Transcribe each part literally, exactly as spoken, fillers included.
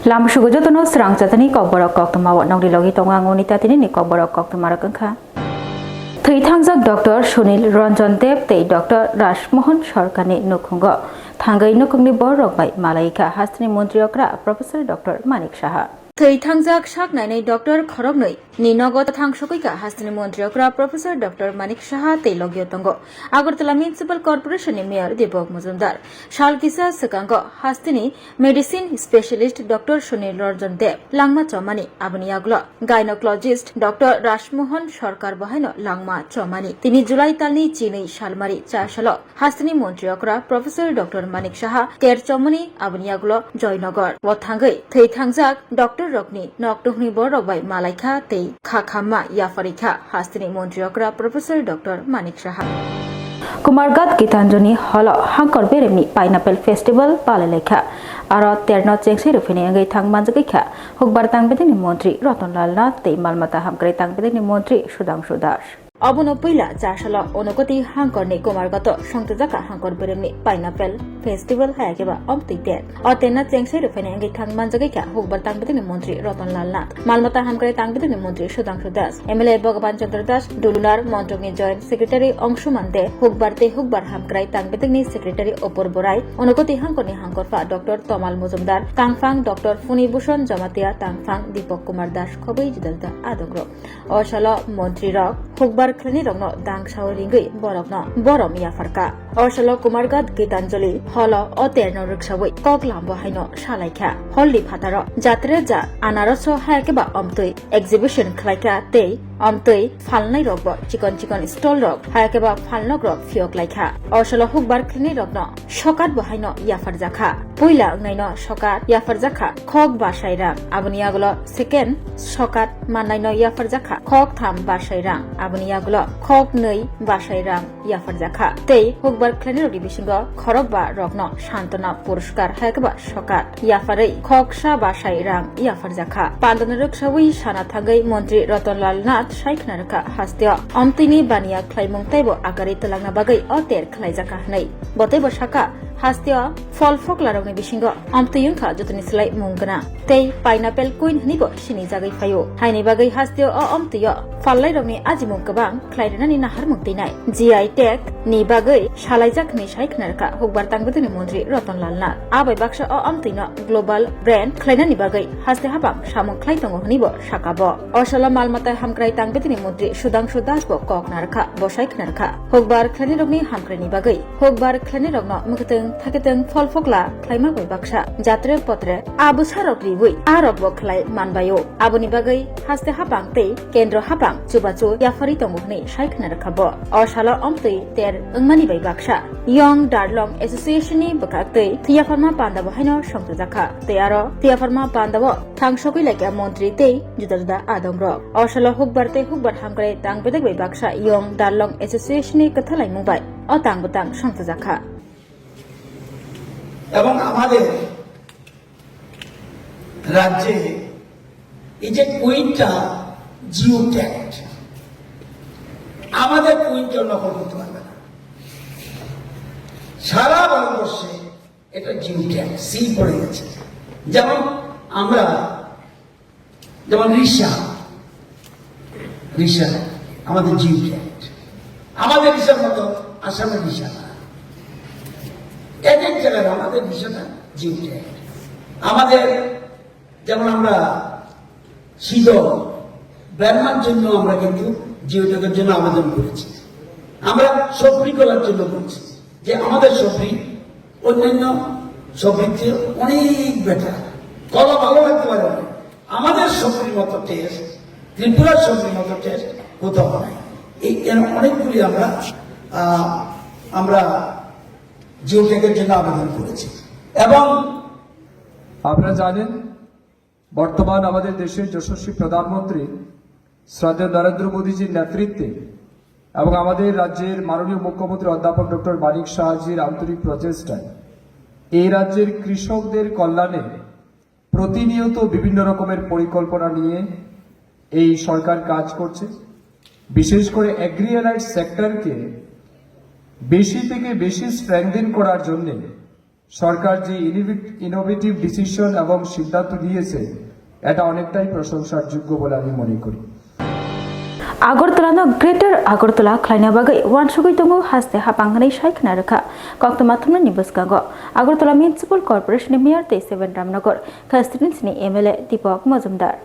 Lamsugo jotono srang chatani kokborok koktwma o nokni logi tongo ang Unita tinini kokborok koktwma rok wngkha. Thwi thangjak Doctor Sunil Ranjan Deb tei Doctor Rajmohan Sarkarni nukhungo thangwi nukhungni borok bai malai kha hasteni montri okra Professor Doctor Manik Saha. Thwi thangjak sak nainai doctor khoroknwi ni nogo thangsogwi kha hasteni montri okra Professor Doctor Manik Saha tei logio tongo Agartala Municipal Corporation ni Mayor Deepak Majumdar. Sal kisa swkango hasteni Medicine Specialist Doctor Sunil Ranjan Deb langma chomani, aboni yagulo Gynecologist Doctor Rajmohan Sarkar bo haino langma chomani. Tini July talni chinwi salmari cha salo hasteni montri okra Professor Doctor Manik Saha ter chomani, aboni yagulo Joynagar o thangwi thwi thangjak doctor rokni nok nukhungni borok bai malai kha tei kha khamma yapharwi kha hasteni montri okra Professor Doctor Manik Saha. Kumarghat Gitanjali Hall o Hangkor Beremni Pineapple Festival palai lai kha. Aro terno chengsai rwphini wngwi thang manjagwi kha Hukbar Tangbedengni Montri Ratan Lal Nath tei Malmata Hamkrai Tangbedengni Montri Sudhangshu Das. Obono puila cha salo Unakoti Hangkorni Kumarghato songtwjakha Hangkor Beremni Pineapple Festival, haya khe ba omtwi ter. O terno chengsai rwphini wngwi thang manjagwi kha Hukbar Tangbedengni Montri Ratan Lal Nath, Malmata Hamkrai Tangbedengni Montri Sudhangshu Das, M L A Bhagavan Chandra Das, Dulunar Montrokni Joint Secretary Angshuman De, Hukbar tei Hukbar Hamkrai Tangbedengni Secretary Opor Borai, Unakoti Hangkorni Hangkorpha Doctor Tomal Mujumdar, Tangphang Doctor Funi Bhushan Jamatia, Tangphang Deepak Kumar Das khobwi juda juda adongrok. O salo montri rok hukbar khlainai rokno dang sao ringwi borokno borom yapharkha. O salo Kumarghat Gitanjali Hall o o terno rwksawi kok lambo haino salaikha. Hall ni phataro jatre ja anaroso haya khe ba omtwi exhibition khlaikha tei omtwi phalnai rokbo chikon chikon stall rok haya khe ba phalnok rok phiyok laikha. O salo hukbar khlainai rokno sokat bo haino yapharjakha. Puila wngnaino sokat yapharjakha khok basai rang, aboni yagulo second sokat mannaino yapharjakha khok tham basai rang, aboni yagulo khok nwi basai rang yapharjakha. Tei hukbar khlainairokni bisingo khorokba rokno Santona Puruskar hai khe ba sokat yapharwi khoksa basai rang yapharjakha. Pandano rwksawi sana thangwi Montri Ratan Lal Nath sai khna rwkha hasteo omtwini baniya khlaimung teibo agarwi twlangna bagwi o ter khlaijakha hwnwi. Bo teibo sakha, hasteo phol phoklarokni bisingo omtwi wngkha jotoni slai mung gwnang tei Pineapple Queen hwnwibo sinijagwi phaio. Haini bagwi hasteo o omtwio phallairokni ajimung kwbang khlai rwnani naharmung teinai. G I tag ni bagwi salaijak hwnwi sai khna rwkha Hukbar Tangbedengni Montri Ratan Lal Nath. A bai baksa o omtwino global brand khlainani bagwi haste habang samung khlai tongo hwnwibo sakha bo. O salo Malmata Hamkrai Tangbedengni Montri Sudhangshu Das bo kok narwkha, bo sai khna rwkha. Hukbar khlainairokni hamkraini bagwi hukbar khlainairokno mwkhwtwng thakhwtwng phol phokla khlaima bai baksa jatre potre a bwsarok riwi a rokbo khlai manbaio. Aboni bagwi haste hapang tei kendro hapang chubachu yapharwi tongo hwnwi sai khna rwkha bo. O salo omtwi ter wngmani bai baksa Young Darlong Association ni bwkhaktwi Thwiyapharma Panda bo haino songchajakha. Tei aro Thwiyapharma Panda o thangsogwi laikha montri tei juda juda adongrok. O salo hukbar tei hukbar hamkrai tangbedek bai baksa Young Darlong Association ni kwthalaimung bai o tang bwtang songchajakha. এবং আমাদের রাজ্যে এই যে কুইনটা জিও ট্যাগড, আমাদের কুইন কেউ নকল করতে পারবে না। সারা ভারতবর্ষে এটা জিও ট্যাগ সিল পড়ে গেছে। যেমন আমরা, যেমন রিশা, রিশা আমাদের জিও ট্যাগ, আমাদের রিশার মতো আসামের রিশা না। এক এক জায়গার আমাদের রিশাটা জিও ট্যাগ। আমাদের যেমন আমরা সিজো, ব্যানার জন্য আমরা কিন্তু জিও ট্যাগের জন্য আবেদন করেছি। আমরা সফরি করার জন্য বলছি যে আমাদের সফরি অন্যান্য সফরির চেয়ে অনেক বেটার। কলা ভালো লাগতে পারে অনেক। আমাদের সফরির মতো টেস্ট, ত্রিপুরার সফরির মতো টেস্ট কোথাও নাই। এই এর অনেকগুলি আমরা, আহ, আমরা জিও ট্যাগের জন্য আবেদন করেছি। এবং আপনারা জানেন, বর্তমান আমাদের দেশের যশস্বী প্রধানমন্ত্রী শ্রদ্ধেয় নরেন্দ্র মোদীজির নেতৃত্বে এবং আমাদের রাজ্যের মাননীয় মুখ্যমন্ত্রী অধ্যাপক ডক্টর মানিক সাহাজির আন্তরিক প্রচেষ্টায় এই রাজ্যের কৃষকদের কল্যাণে প্রতিনিয়ত বিভিন্ন রকমের পরিকল্পনা নিয়ে এই সরকার কাজ করছে। বিশেষ করে অ্যাগ্রি অ্যালাইড সেক্টরকে বেশি থেকে বেশি স্ট্রেংথেন করার জন্যে সরকার যে ইনোভেটিভ ডিসিশন এবং সিদ্ধান্ত নিয়েছে, এটা অনেকটাই প্রশংসার যোগ্য বলে আমি মনে করি। আগরতলানো গ্রেটার Agartala khlaina bagwi uansugwi tongo haste hapang hwnwi sai khna rwkha koktwma thumnani bwskango Agartala Municipal Corporation ni Mayor tei Seven Ramnagar constituency ni M L A Deepak Majumdar.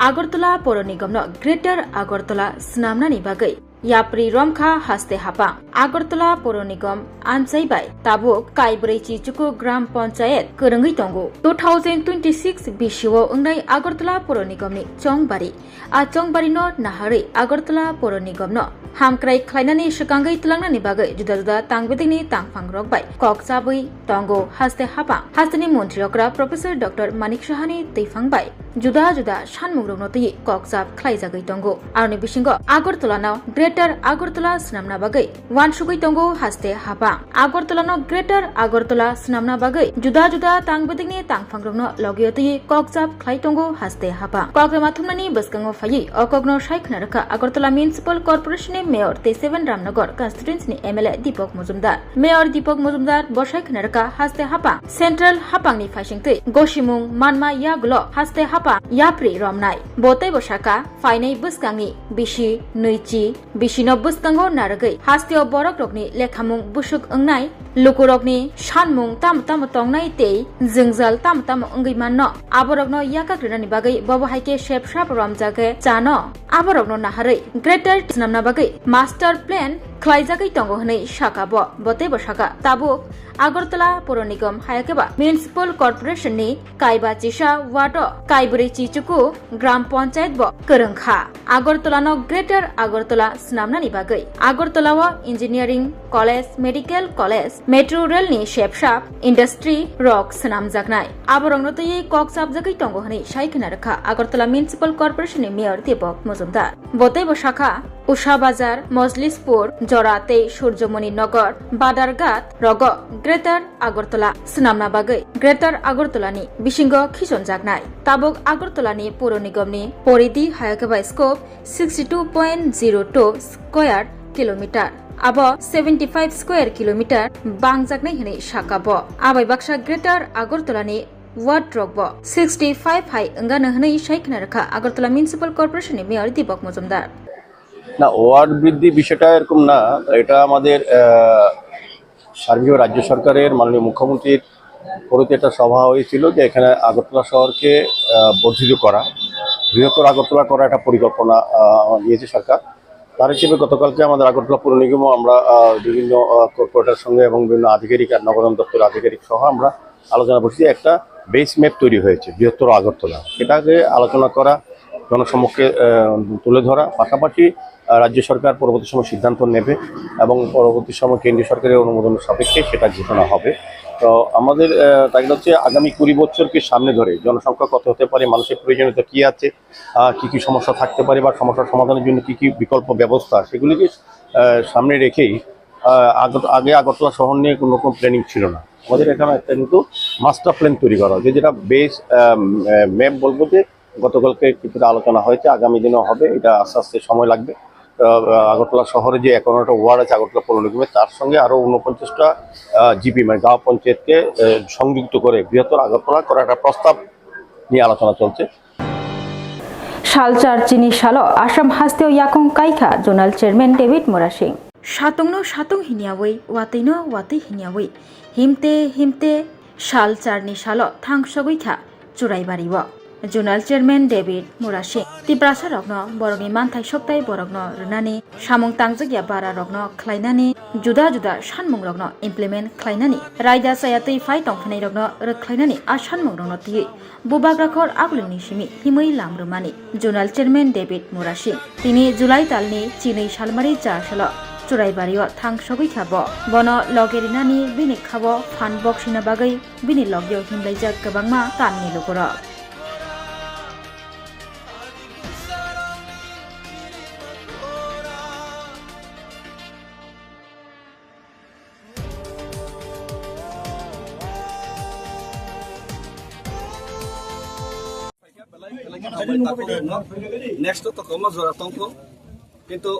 Agartala Poro Nigomno Greater Agartala swnamnani bagwi yapri romkha haste hapang. Agartala Poro Nigom anchai bai tabuk kaibrwi Chichuku Gram Panchayat kwrwngwi tongo. Two thousand twenty-six bisio wngnai Agartala Poro Nigomni chongbari. A chongbarino naharwi Agartala Poro Nigomno hamkrai khlainani swkangwi twlangnani bagwi juda juda tangbedekni tangphangrok bai kok chabwi tongo haste hapang. Hasteni montri okra Professor Doctor Manik Sahani twiphang bai juda juda sanmungrokno twi kokchap khlaijagwi tongo. Aroni bisingo Agartala no Greater Agartala swnamna bagwi uansugwi tongo haste hapang. Agartala no Greater Agartala swnamna bagwi juda juda tangbedekni tangphangrokno logio twi kokchap khlai tongo haste hapang. Kokrwma thumnani bwskango phaiwi o kokno sai khna rwkha Agartala Municipal Corporation ni Mayor tei Seven Ramnagar constituency ni M L A Deepak Majumdar. Mayor Deepak Majumdar bosai khna rwkha haste hapang central hapangni phaisingtwi gosimung manma yagulo haste hapang yapri romnai. Bo teibo saka phainai bwskangni bisi nwichi bisino bwskango narwgwi hasteo borokrokni lekhamung busuk wngnai lukurokni sanmung tamo tamo tongnai tei jwngjal tamo tamo wngwi manno aborokno yakak rwnani bagwi bobo hai khe sepsap romjagwi chano aborokno naharwi greater swnamna bagwi master plan khlaijagwi tongo hwnwi saka bo. Bo teibo saka, tabuk Agartala Poro Nigom hayakhe ba Municipal Corporation ni kaiba chisa ward o kaibrwi Chichuku Gram Panchayat bo kwrwng kha. Agartala no Greater Agartala swnamnani bagwi Agartala o Engineering College, Medical College, Metro Rail ni sepsap industry rok swnamjaknai. Aborokno twiwi kok chapjagwi tongo hwnwi sai khna rwkha Agartala Municipal Corporation ni Mayor Deepak Majumdar. Bo teibo sakha, Usha Bazar, Mojlispur, Jora tei Surjomoni Nagar, Badarghat rogo Greater Agartala swnamna bagwi Greater Agartala ni bisingo khichonjaknai. Tabuk Agartala ni Poro Nigom ni poridhi hayakhe bai scope sixty two point zero two square kilometer. Abo seventy five square kilometer bangjaknai hwnwi saka bo. Abai baksa Greater Agartala ni ward rok bo sixty five hai wngano hwnwi sai khna rwkha Agartala Municipal Corporation ni Mayor Deepak Majumdar. না, ওয়ার্ড বৃদ্ধি বিষয়টা এরকম না। এটা আমাদের আহ, সার্বিক রাজ্য সরকারের মাননীয় মুখ্যমন্ত্রীর প্রতি একটা সভা হয়েছিল যে এখানে আগরতলা শহরকে আহ, বর্ধিত করা, বৃহত্তর আগরতলা করা একটা পরিকল্পনা আহ, নিয়েছে সরকার। তার হিসেবে গতকালকে আমাদের আগরতলা পৌর নিগমও আমরা আহ, বিভিন্ন কর্পোরেটর সঙ্গে এবং বিভিন্ন আধিকারিক আর নগরায়ণ দপ্তরের আধিকারিক সহ আমরা আলোচনা বসছি। একটা বেস ম্যাপ তৈরি হয়েছে বৃহত্তর আগরতলা, সেটাকে আলোচনা করা, জনসমক্ষে আহ, তুলে ধরা, পাশাপাশি আহ, রাজ্য সরকার পরবর্তী সময় সিদ্ধান্ত নেবে এবং পরবর্তী সময় কেন্দ্রীয় সরকারের অনুমোদন সাপেক্ষে সেটা ঘোষণা হবে। তো আমাদের টার্গেট হচ্ছে আগামী কুড়ি বছরকে সামনে ধরে জনসংখ্যা কত হতে পারে, মানুষের প্রয়োজনীয়তা কী আছে, আহ, কী কী সমস্যা থাকতে পারে বা সমস্যার সমাধানের জন্য কী কী বিকল্প ব্যবস্থা, সেগুলিকে আহ, সামনে রেখেই আহ, আগ- আগে আগরতলা শহর নিয়ে কোনো রকম প্ল্যানিং ছিল না। আমাদের এখানে একটা কিন্তু মাস্টার প্ল্যান তৈরি করা হয়েছে, যেটা বেস ম্যাপ বলবো যে গতকালকে কিছুটা আলোচনা হয়েছে, আগামী দিনও হবে, এটা আস্তে আস্তে সময় লাগবে। আহ, আগরতলা শহরে যে একান্নটা ওয়ার্ড আছে আগরতলা পৌর নিগমে, তার সঙ্গে আরও ঊনপঞ্চাশটা জিপি মানে গাঁও পঞ্চায়েতকে আহ, সংযুক্ত করে বৃহত্তর আগরতলা করার একটা প্রস্তাব নিয়ে আলোচনা চলছে। Salchar chini salo Assam hasteo yakung kaikha Zonal Chairman David Murasing. Satungno satung hinyawi, watwino watwi hinyawi, himte himte salcharni salo thangsogwi kha Churaibario. Zonal Chairman David Murasing Tiprasa rokno borokni manthai soktai borokno rwnani, samung tangjak ya bara rokno khlainani, juda juda sanmung rokno implement khlainani, raida chaya twi phai tongphinai rokno rwkhlainani a sanmung rokno twiwi bubagra khor agulini simi himwi lam rwmani. Zonal Chairman David Murasing tini July talni chinwi salmari cha salo Churaibario thangsogwi kha bo. Bono loge rinani bini khabo phan boksina bagwi bini logio himlaijak kwbangma tamni lukurok. Next to tokoma jora tongkho, kintu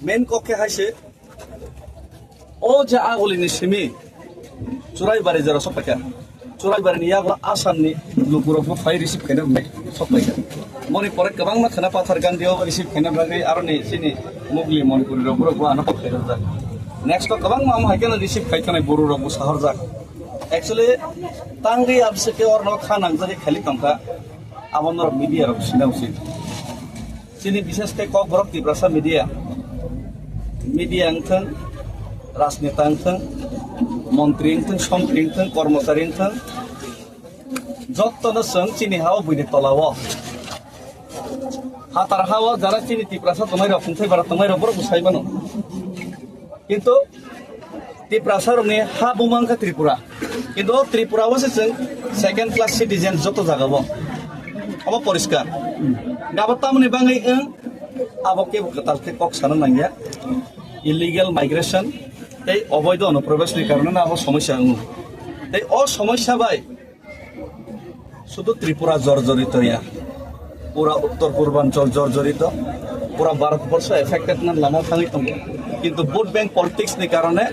main kok khe hai se, o je agulini simi Churaibari jora sokpaikha. Churaibari ni yago Assam ni lukurok bo phai receive khaina bai sokpaikha. Moni pore kwbangma khana Pathar Gandhi o receive khaina bagwi aroni chini Mugli Manipuri rok borok bo ano kok khaina jak. Next to kwbangma amo haikhe receive khai thani buru rok bo sahar jak. Actually, tangri abse ke orno kha nangjari khali tongkha. Abo norok media rok sina usit. Chini bishes khe kok borok Tiprasa media. Media wngthang, rajneta wngthang, montri wngthang, sontri wngthang, kormochari wngthang, jottono chwng chini hao buini tolao. Hatar hao jara chini Tiprasa tongnai rok, khungthai bara tongnai rok borok bwsai mano. Kintu Tiprasa rokni ha buma wngkha Tripura. Kintu o Tripura o se chwng second class citizen joto jaga o. Abo poriskar. Abo tamoni bangwi wng, abo kebo kwtal khe kok sana nangya. Illegal migration tei oboido onuprobeshni karone no abo somosya wngo. Tei o somosya bai Sudu Tripura jorjorito ya, pura Uttor Purbanchal jorjorito, pura Bharat borsho affected na lama thangwi tongo. Kintu vote bank politics ni karone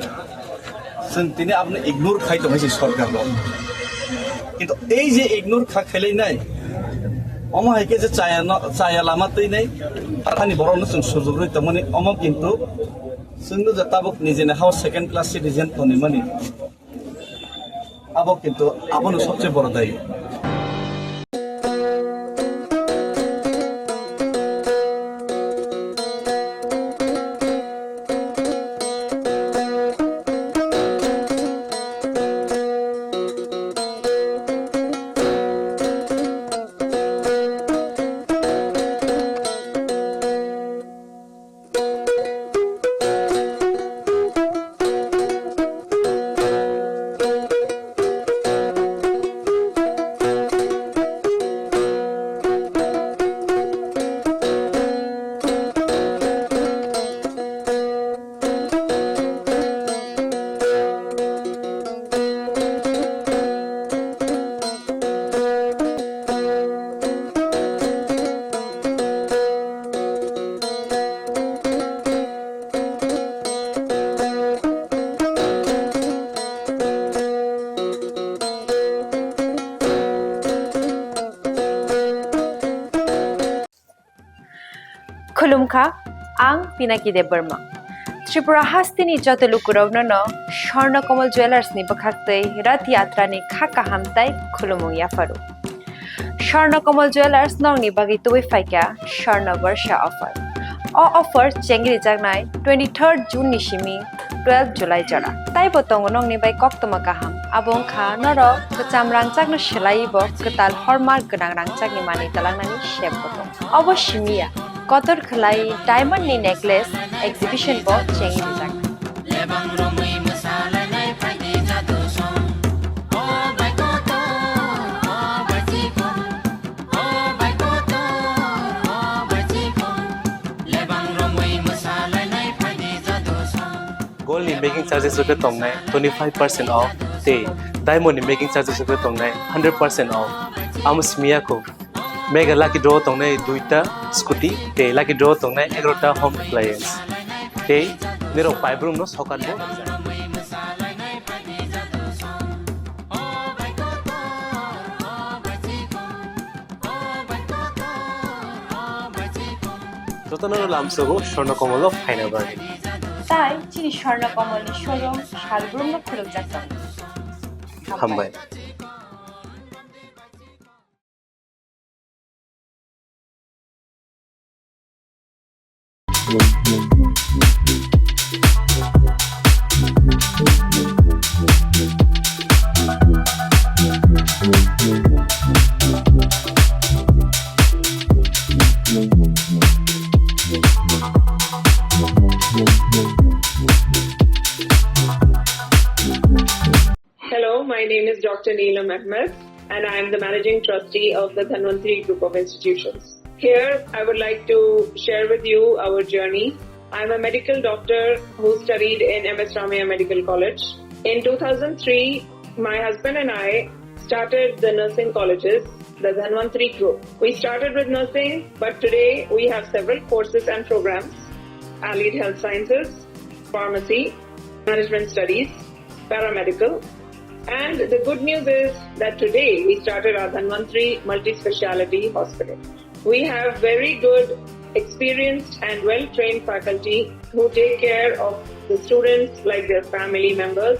chwng tini aboni ignore khai tongo se sorkar rok. Kintu ei je ignore kha khailai nai, omo hai khe je chaya no, chaya lama twi nai, pathani borok no chwng sujugwi tongmani, omo kintu chwng no je tabuk nijeni hao second class citizen tonwi mani. Abo kintu abono sobse boro dayi. Khulumkha, ang Pinaki Debbarma. Tripura hasteni joto lukurokno no Swarna Kamal Jewellers ni bwkhaktwi Rath Yatra ni kha kaham tai khulumung yapharu. Swarna Kamal Jewellers nokni bagwi tubui phaikha Swarna Barsha offer. O offer chengri jaknai twenty-third June ni simi twelve July jora. Taibo tongo nokni bai koktwma kaham. Abo wngkha norok kwcham rangchakno swlaiwi bo kwtal hallmark gwnang rangchakni manwi twlangnani sep bo tongo. Obo simi ya, kotor khwlai diamond ni necklace exhibition bo chengri rijak. Lebang romwi mwsalainai phaidi jadu song. O bai kotor, o bai chikon, o bai kotor, o bai chikon. Lebang romwi mwsalainai phaidi jadu song. Gold ni making charges rok khe tongnai twenty five percent off tei diamond ni making charges rok khe tongnai hundred percent off. Amo simi ya kho. Mega lucky draw tongnai duita scooty tei lucky draw tongnai egarota home appliance. Tei nirok paibrung no sokat bo. Jotono lamsogo Swarna Kamal o phaina bagwi. Tai chini Swarna Kamal ni showroom salbrum no khulukjak tongo. Hambai. Hello, my name is Doctor Neelam Ahmed, and I am the Managing Trustee of the Dhanvantri Group of Institutions. Here, I would like to share with you our journey. I'm a medical doctor who studied in M S Ramaiah Medical College. In two thousand three, my husband and I started the nursing colleges, the Dhanvantri Group. We started with nursing, but today we have several courses and programs: Allied Health Sciences, Pharmacy, Management Studies, Paramedical, And the good news is that today we started our Dhanvantri Multi-Speciality Hospital. We have very good, experienced and well-trained faculty who take care of the students like their family members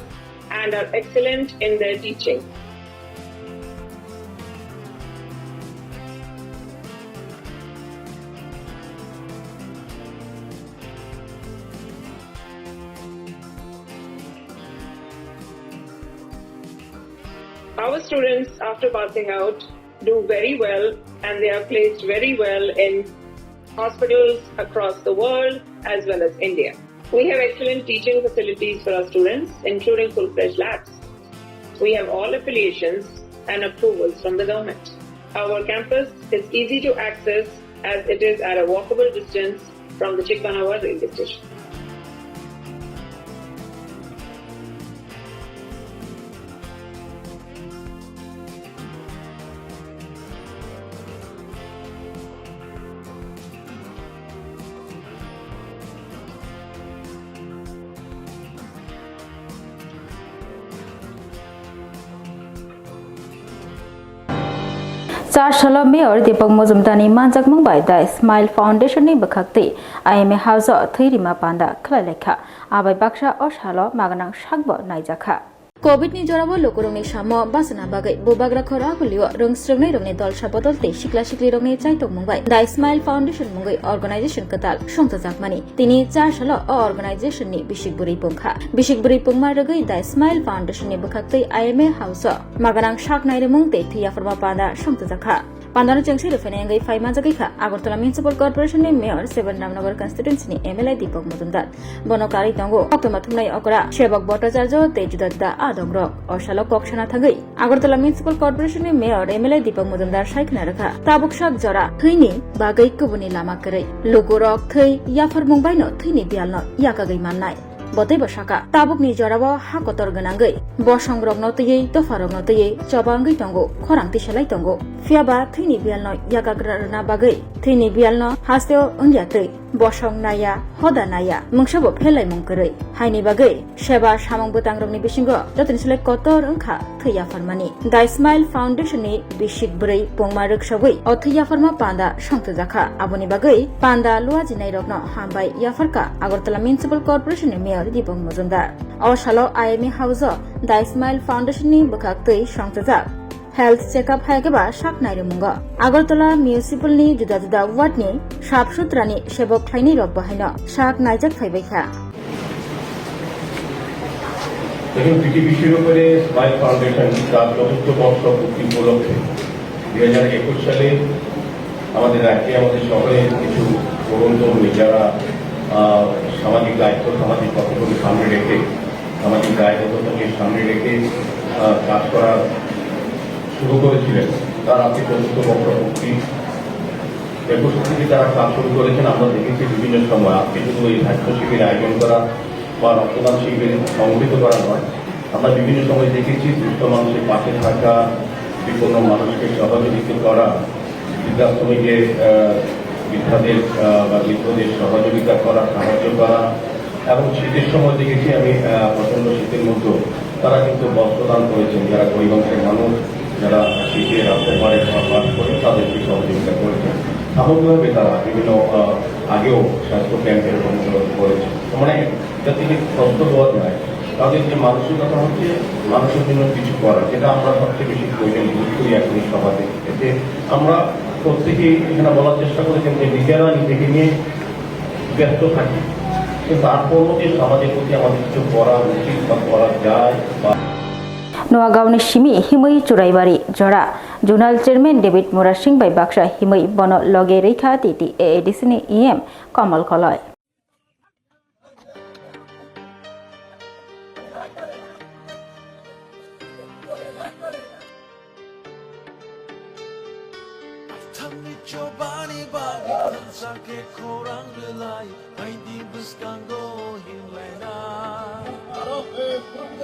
and are excellent in their teaching. Our students, after passing out, do very well and they are placed very well in hospitals across the world as well as India. We have excellent teaching facilities for our students, including full-fledged labs. We have all affiliations and approvals from the government. Our campus is easy to access as it is at a walkable distance from the Chikmanawa railway station. Char salo Mayor Deepak Majumdarni manjakmung bai The Smile Foundation ni bwkhaktwi I M A House o thwi rima panda khlai laikha. Abai baksa o salo maganang sakbo naijakha. Covid ni jorao lukurokni samo bachana bagwi bubagra khor agulio rwngsrwngnairokni dolsa bodol tei sikla siklirokni chaitokmung bai The Smile Foundation mungwi organization kwtal songchajakmani. Tini char salo o organization ni bisik bwrwi pungkha. Bisik bwrwi pungma rwgwi The Smile Foundation ni bwkhaktwi I M A House o maganang sak nairwmung tei thwi yapharma panda songchajakha. Pandano chengsi rwphaina wngwi phai manjagwi kha Agartala Municipal Corporation ni Mayor seven Ramnagar constituency ni M L A Deepak Majumdar. Bono karwi tongo Koktwma Thumnai Okra, Sebok Bhattacharya tei juda juda adongrok. O salo kok sana thangwi Agartala Municipal Corporation ni Mayor M L A Deepak Majumdar sai khna rwkha, tabuk sak jora thwini bagwi kubuni lama kwrwi. Lukurok thwi yapharmung baino thwini biyalno yakagwi mannai. Bo teibo saka, tabukni jorao ha kotor gwnangwi bosongrokno twiwi, dopharokno twiwi choba wngwi tongo, khorang tisalai tongo. Phiyaba thwini biyalno yakagra rwna bagwi thwini biyalno hasteo wngya twi, bosong naya, hoda naya, mungsabo phelaimung kwrwi. Haini bagwi seba samung bwtangrokni bisingo jotoni slai kotor wngkha thwi yapharmani. The Smile Foundation ni bisik bwrwi pungma rwksogwi o thwi yapharma panda songthojakha. Aboni bagwi panda luajinairokno hambai yapharkha Agartala Municipal Corporation ni Mayor Deepak Majumdar. O salo I M A House o The Smile Foundation ni bwkhaktwi songthajak health checkup hai khe ba sak nairumungo. Agartala Municipal ni juda juda ward ni sap sutra ni sebok khlainai rok bo haino sak naijak phaibai kha. দেখুন, পৃথিবী শিরোপরে smile foundation তার চতুর্থ বর্ষ পূর্তি উপলক্ষে দুই হাজার একুশ সালে আমাদের রাজ্যে, আমাদের শহরে কিছু তরুণ তরুণী যারা, আহ, সামাজিক দায়িত্ব, সামাজিক কর্তব্যকে সামনে রেখে, সামাজিক দায়বদ্ধতাকে সামনে রেখে, আহ, কাজ করা শুরু করেছিলেন, তার আজকে চতুর্থ বর্ষ পূর্তি। একুশ থেকে তারা কাজ শুরু করেছেন। আমরা দেখেছি বিভিন্ন সময়, আজকে শুধু এই স্বাস্থ্য শিবির আয়োজন করা বা রক্তদান শিবির সংগঠিত করা নয়, আমরা বিভিন্ন সময় দেখেছি দুস্থ মানুষের পাশে থাকা, বিপন্ন মানুষকে সহযোগিতা করা, বৃদ্ধাশ্রমে গিয়ে, আহ, বৃদ্ধাদের, আহ, বা বৃদ্ধদের সহযোগিতা করা, সাহায্য করা। এবং শীতের সময় দেখেছি আমি, আহ, প্রচণ্ড শীতের মধ্যেও তারা কিন্তু বস্ত্র দান করেছেন, যারা গরিব অংশের মানুষ, যারা শীতে রাস্তায় পারে বাস করে, তাদেরকে সহযোগিতা করেছেন। সামগ্রিকভাবে তারা বিভিন্ন, আহ, আগেও স্বাস্থ্য ক্যাম্প এরকম করেছে। মানে, এটা থেকে কষ্ট দেওয়া যায়, তাদের যে মানসিকতা হচ্ছে মানুষের জন্য কিছু করা, যেটা আমরা সবচেয়ে বেশি প্রয়োজন বোধ করি এখন এই সমাজে। এতে আমরা প্রত্যেকেই এখানে বলার চেষ্টা করেছেন যে নিজেরা নিজেকে নিয়ে ব্যস্ত থাকি, কিন্তু তারপরও যে সমাজের প্রতি আমাদের কিছু করা উচিত বা করা যায় বা Noagaon ni simi himwi Churaibari jora zonal chairman David Murasing bai baksa himwi bono loge rwikha T T A A D C ni E M Kamal Koloi. Thangni chobani bagwi thansa khe khorang rwlai, aini bwskango hinlaina.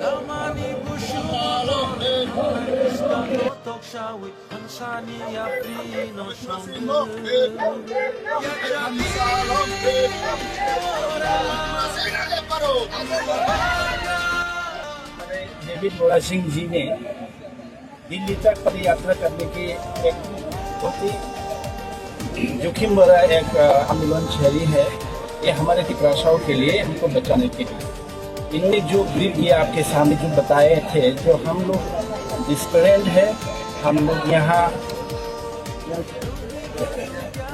Lamani busuk bwskango toksawi. Thangsani yaprino songwi. Bhola सिंह जी ने दिल्ली तक पदयात्रा करने के एक बहुत ही जोखिम भरा एक, अ, आंदोलन छेड़ी है। ये हमारे तिपरासाओं के लिए, हमको बचाने के लिए। इन्होंने जो ब्रीफ ये आपके सामने जो बताए थे, जो हम लोग डिस्परेंट है, हम लोग यहाँ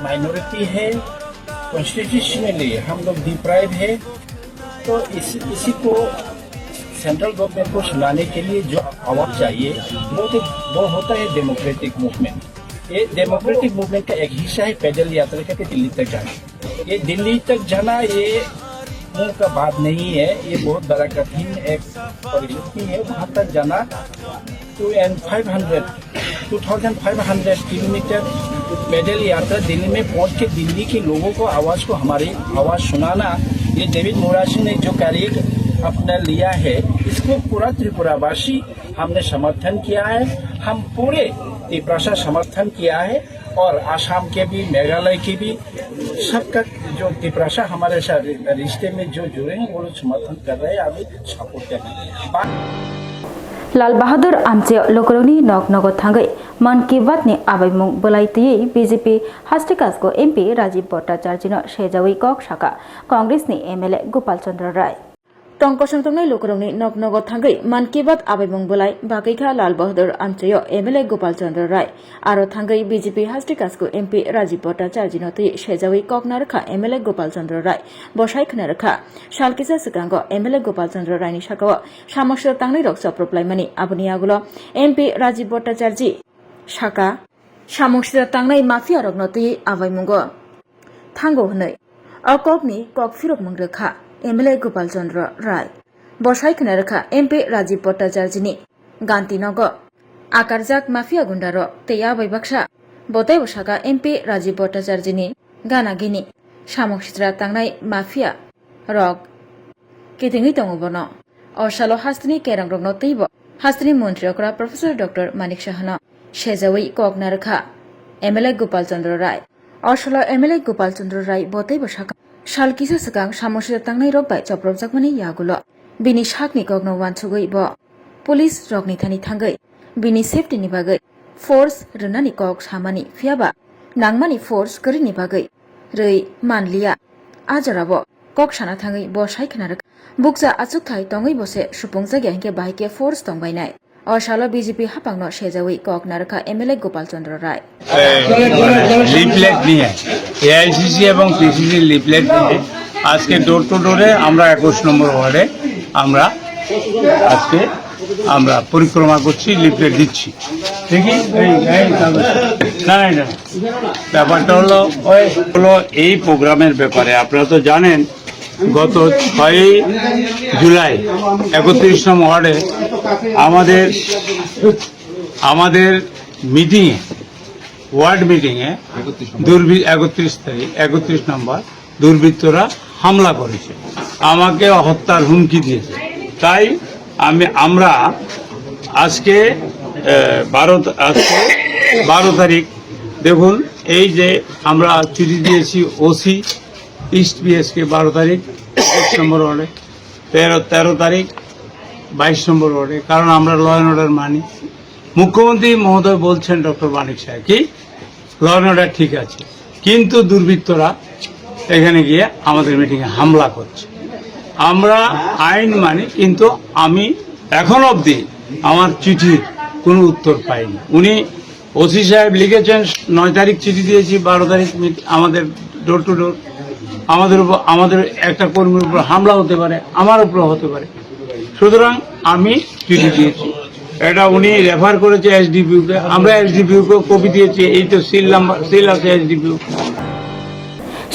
माइनॉरिटी है, कॉन्स्टिट्यूशनली हम लोग डिप्राइव है, तो इस, इसी को सेंट्रल गवर्नमेंट को सुनाने के लिए जो आवाज चाहिए, वो तो, वो होता है डेमोक्रेटिक मूवमेंट। ये डेमोक्रेटिक मूवमेंट का एक हिस्सा है पैदल यात्रा करके दिल्ली तक जाना। ये दिल्ली तक जाना, ये मुंह का बात नहीं है, ये बहुत बड़ा कठिन एक परिस्थिति है। वहाँ तक जाना, two and five hundred, two thousand five hundred kilometre पैदल यात्रा दिल्ली में पहुंच के दिल्ली के लोगों को आवाज को, हमारी आवाज सुनाना, ये डेविड मोरासी ने जो कार्य अपना लिया है, इसको पूरा त्रिपुरावासी हमने समर्थन किया है। हम पूरे तिपरासा समर्थन किया है और आसाम के भी, मेघालय के भी, सबका जो तिपरासा हमारे साथ रिश्ते में जो जुड़े हैं, वो लोग समर्थन कर रहे हैं, अभी सपोर्ट कर रहे हैं। बा- Lal Bahadur Amchaio lukurokni nok nogo thangwi Mann Ki Baat ni abaimung bwlai twiwi B J P Hastikasgo M P Rajiv Bhattacharjino sejawi kok saka Congress ni M L A Gopal Chandra Rai. Tong kosong tongnai lukurokni nok nogo thangwi Mann Ki Baat abaimung bwlai bagwi kha Lal Bahadur Amchaio M L A Gopal Chandra Rai. Aro thangwi B J P Hastikasgo M P Rajiv Bhattacharjino twi sejawi kok narwkha M L A Gopal Chandra Rai. Bo sai khna rwkha, sal kisa swkango M L A Gopal Chandra Raini sakao samung sida tangnai rok choprophlaimani. Aboni agulo M P Rajiv Bhattacharji saka, samung sida tangnai mafia rokno twi abaimungo thango hwnwi o kokni kok phirokmung rwkha M L A Gopal Chandra Rai. Bo sai khna rwkha M P Rajiv Bhattacharjini Gantinogo akarjak mafia gunda rok tei abai baksa. Bo teibo saka M P Rajiv Bhattacharjini gana gini samung sitra tangnai mafia rok kitingwi tongo bono. O salo hasteni kerong rokno teibo hasteni montri okra Professor Doctor Manik Sahano sejawi kok narwkha M L A Gopal Chandra Rai. O salo M L A Gopal Chandra Rai bo teibo saka, sal kisa swkang samung sida tangnai rok bai chopropjakmani yagulo bini sakni kokno uansugwi bo police rokni thani thangwi bini safety ni bagwi force rwnani kok samani, phiyaba nangmani force kwrwini bagwi rwi manliya. A jorao kok sana thangwi bo sai khna rwkha, bukcha achukthai tongwi bo se supungjak ya hinkhe bahai khe force tongbainai. O salo B J P haphangno sejawi kok narwkha M L A Gopal Chandra Rai. Leaflet নিয়ে, এআইসিসি এবং PCC leaflet নিয়ে আজকে door to ডোরে আমরা একুশ নম্বর ওয়ার্ডে আমরা আজকে আমরা পরিক্রমা করছি, লিফলেট দিচ্ছি। দেখি, এই, এই, না, না, ব্যাপারটা হলো, হলো এই প্রোগ্রামের ব্যাপারে। আপনারা তো জানেন, গত ছয়ই জুলাই একত্রিশ নম্বর ওয়ার্ডে আমাদের, আমাদের মিটিংয়ে, ওয়ার্ড মিটিংয়ে দুর্বৃ-, একত্রিশ তারিখ, একত্রিশ নম্বর, দুর্বৃত্তরা হামলা করেছে, আমাকে হত্যার হুমকি দিয়েছে। তাই আমি, আমরা আজকে, আহ, বারো, আজকে বারো তারিখ, দেখুন, এই যে আমরা চিঠি দিয়েছি ওসি ইস্ট বিএসকে বারো তারিখ, একুশ নম্বর ওয়ার্ডে, তেরো, তেরো তারিখ, বাইশ নম্বর ওয়ার্ডে, কারণ আমরা ল অ্যান্ড অর্ডার মানি। মুখ্যমন্ত্রী মহোদয় বলছেন, ডক্টর মানিক সাহা, কি ল অ্যান্ড অর্ডার ঠিক আছে, কিন্তু দুর্বৃত্তরা এখানে গিয়ে আমাদের মিটিংয়ে হামলা করছে। আমরা আইন মানি, কিন্তু আমি এখন অবধি আমার চিঠির কোনো উত্তর পাইনি। উনি ওসি সাহেব লিখেছেন, নয় তারিখ চিঠি দিয়েছি, বারো তারিখ মিট-, আমাদের ডোর টু ডোর, আমাদের উপর, আমাদের একটা কর্মীর উপর হামলা হতে পারে, আমার উপর হতে পারে। সুতরাং আমি চিঠি দিয়েছি, এটা উনি রেফার করেছে এসডিপিও কে, আমরা এসডিপিও কে কপি দিয়েছি। এই তো সিল নাম্বার, সিল আছে SDPO.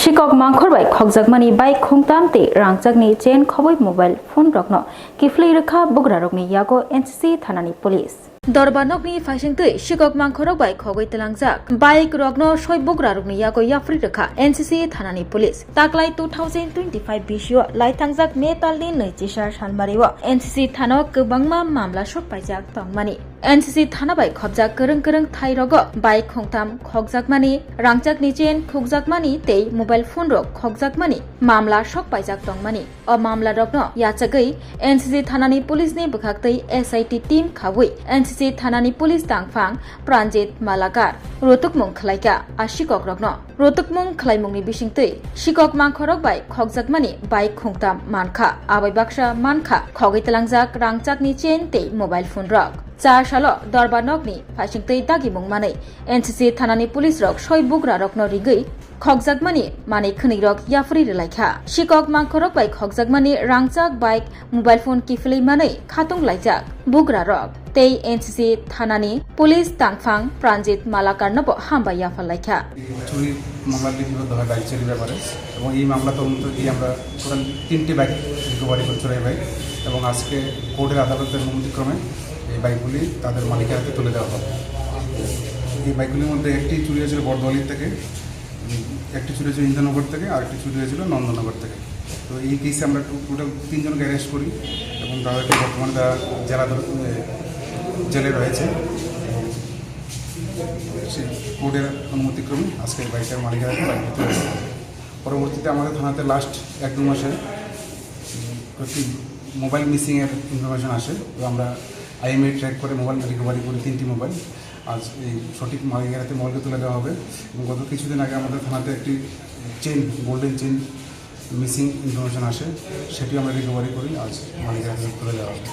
Sikok mangkhor bai khokjakmani bike khungtam tei rangchakni chain khobwi mobile phone rokno kiphilwi rwkha bugrarokni yago N C C thanani police. Dorba nokni phaisingtwi sikok mangkhorok bai khogwi tlangjak bike rokno soi bugrarokni yago yaphri rwkha N C C thanani police. Taklai two thousand twenty-five bisio laithangjak May talni nui chisa salmario N C C thano kwbangma mamla sok paijak tongmani. N C C thana bai khobjak kwrwng kwrwng thai rogo bike khungtham khokjakmani, rangchakni chain khukjakmani tei mobile phone rok khokjakmani mamla sok paijak tongmani. O mamla rokno yachagwi N C C thanani police ni bwkhaktwi S I T team khaui N C C thanani police tangphang Pranjit Malakar rotukmung khwlaikha a sikok rokno. Rotukmung khwlaimungni bisingtwi sikok mangkhorok bai khokjakmani bike khungtam mankha, abai baksa mankha khogwi tlangjak rangchakni chain tei mobile phone rok. Cha salo dorba nokni phaisingtwi dagimung manwi N C C thanani police rok soi bugra rokno rigwi khokjakmani manwi khwnwi rok yaphuri rwlaikha. Sikok mangkhorok bai khokjakmani rangchak bike mobile phone kiphilwi manwi khatung laijak bugra rok tei N C C thanani police tangphang Pranjit Malakarno bo hambai yaphar laikha. চুরির মামলা লিখিত হয় বাইক চুরির ব্যাপারে এবং এই মামলা তদন্ত দিয়ে আমরা টোটাল তিনটি বাইক রিকভারি করি চোরাই বাইক এবং আজকে কোর্টের আদালতের অনুমতিক্রমে এই বাইকগুলি তাদের মালিকের হাতে তুলে দেওয়া হবে। এই বাইকগুলির মধ্যে একটি চুরি হয়েছিল বর্দোয়ালি থেকে, উম, একটি চুরি হয়েছিল ইন্দ্রনগর থেকে আর একটি চুরি হয়েছিল নন্দনগর থেকে। তো এই কেসে আমরা টো-, টোটাল তিনজনকে অ্যারেস্ট করি এবং তাদেরকে বর্তমানে তারা জেলা ধরে, এ, জেলে রয়েছে এবং সেই কোর্টের অনুমতিক্রমে আজকে বাইকের মালিকেরা বাইক তুলে দেয়। পরবর্তীতে আমাদের থানাতে লাস্ট এক দু মাসে, উম, একটি মোবাইল মিসিংয়ের ইনফরমেশন আসে, তো আমরা আইএমই ট্র্যাক করে মোবাইল রিকভারি করি তিনটি মোবাইল। আজ এই সঠিক মালিকের হাতে মোবাইলকে তুলে দেওয়া হবে এবং গত কিছুদিন আগে আমাদের থানাতে একটি chain, golden chain missing information আসে, সেটিও আমরা রিকভারি করি, আজ মালিকের হাতে তুলে দেওয়া হবে।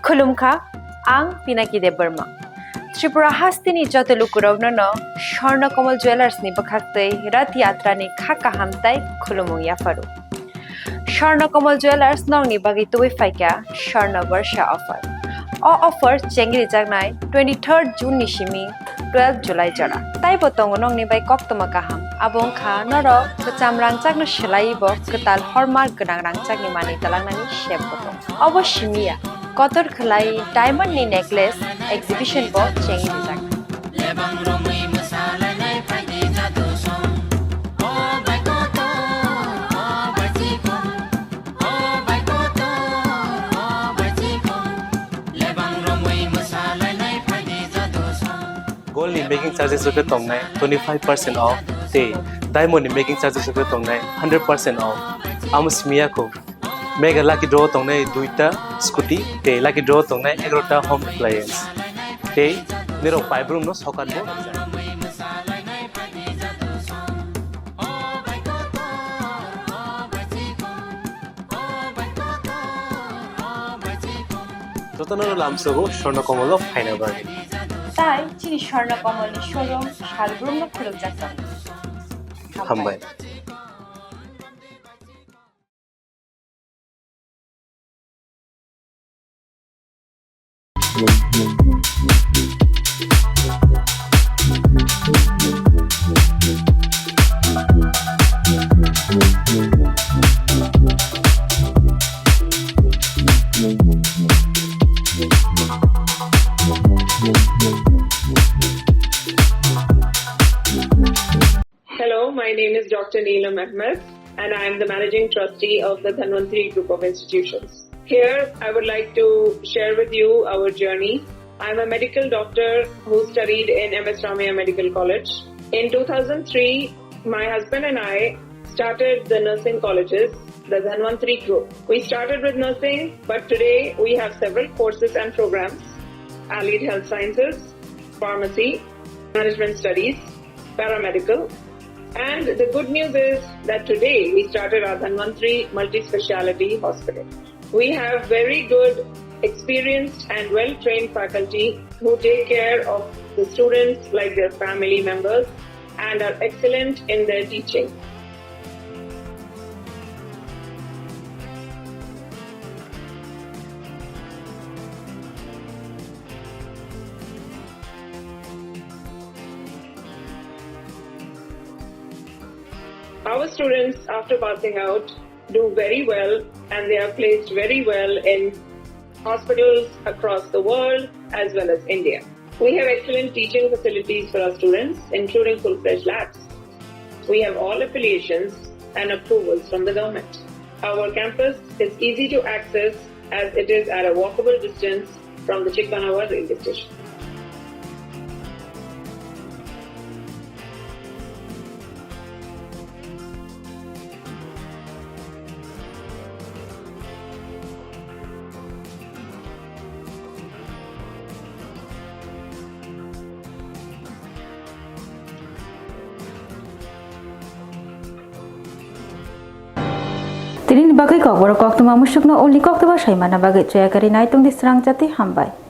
Khulumkha, ang Pinaki Debbarma. Tripura hasteni joto lukurokno no Swarna Kamal Jewellers ni bwkhaktwi Rath Yatra ni kha kaham tai khulumung yapharu. Swarna Kamal Jewellers nokni bagwi tubui phaikha Swarna Barsha offer. O offer chengrijaknai twenty-third June ni simi twelve July jora. Taibo tongo nokni bai koktwma kaham. Abo wngkha norok kwcham rangchakno swlaiwi bo kwtal hallmark gwnang rangchakni manwi twlangnani sep bo tongo. Obo simi ya, kotor khwlai diamond ni necklace exhibition bo chengwi rijak. Lebang romwi mwsalainai phaidi jadu song. O bai kotor, o bai chikon, o bai kotor, o bai chikon. Lebang romwi mwsalainai phaidi jadu song. Gold ni making charges rok khe tongnai twenty five percent off, tei diamond ni making charges rok khe tongnai hundred percent off. Amo simi ya kho. Mega lucky draw tongnai duita scooty, tei lucky draw tongnai egarota home appliance. Tei nirok paibrum no sokat bo. Jotono lamsogo Swarna Kamal o phaina bagwi. Tai chini Swarna Kamal ni showroom salbrum no khulukjak tongo. Hambai. Hello, my name is Doctor Neelam Ahmed, and I am the Managing Trustee of the Dhanvantri Group of Institutions. Here, I would like to share with you our journey. I'm a medical doctor who studied in M S Ramaiah Medical College. In two thousand three, my husband and I started the nursing colleges the Dhanvantri group. We started with nursing, but today we have several courses and programs: allied health sciences, pharmacy, management studies, paramedical. And the good news is that today we started our Dhanvantri multi-speciality hospital. We have very good, experienced and well-trained faculty who take care of the students like their family members and are excellent in their teaching. Our students, after passing out, do very well, and they are placed very well in hospitals across the world as well as India. We have excellent teaching facilities for our students, including full-fledged labs. We have all affiliations and approvals from the government. Our campus is easy to access as it is at a walkable distance from the Chikmanawa railway station. Tini ni bagwi kokborok koktwma musukno ulni koktwma saimana bagwi chaya kari nai tongdi srang jati hambai.